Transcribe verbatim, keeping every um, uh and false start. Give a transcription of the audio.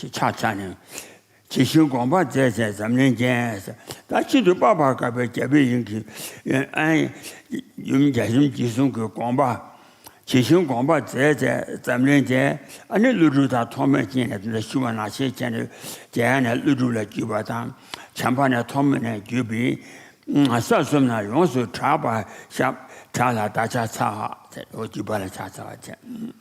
ཕྱག་འཚལ་ནས། ཇི་བཞིན་དགོངས་པ་མཛད་བྱས་འཛམ་གླིང་རྒྱན། ད་ཕྱིས་སུ་པར་པ་དཀར་པོའི་རྒྱལ་པོའི་དབྱིངས་ཀྱི་ཨ་ཡུམ་རྒྱ་གཞུང་འཇིགས་གསུམ་གྱི་དགོངས་པ། ཇི་བཞིན་དགོངས་པ་མཛད་བྱས་འཛམ་གླིང་རྒྱན། ཨ་ནི་ཀླུ་སྒྲུབ་དང་ཐོགས་མེད་ཅན་ནས་དེ་འདྲ་ཞུ་བ་ནང་བཞིན་བྱས་ནས་རྒྱལ་ཡང་ནས་ཀླུ་སྒྲུབ་ལ་བརྒྱུད་པ་དང་། བྱམས་པ་ནས་ཐོགས་མེད་ནས་བརྒྱུད་པའི་ས་གསུམ་ན་ཡོངས་སུ་གྲགས་པ་ཞབས་གྲགས་ལ་བདག་ཕྱག་འཚལ་བ། དེ་འོ་བརྒྱུད་པ་ལ་ཕྱག་འཚལ་བ་བྱས།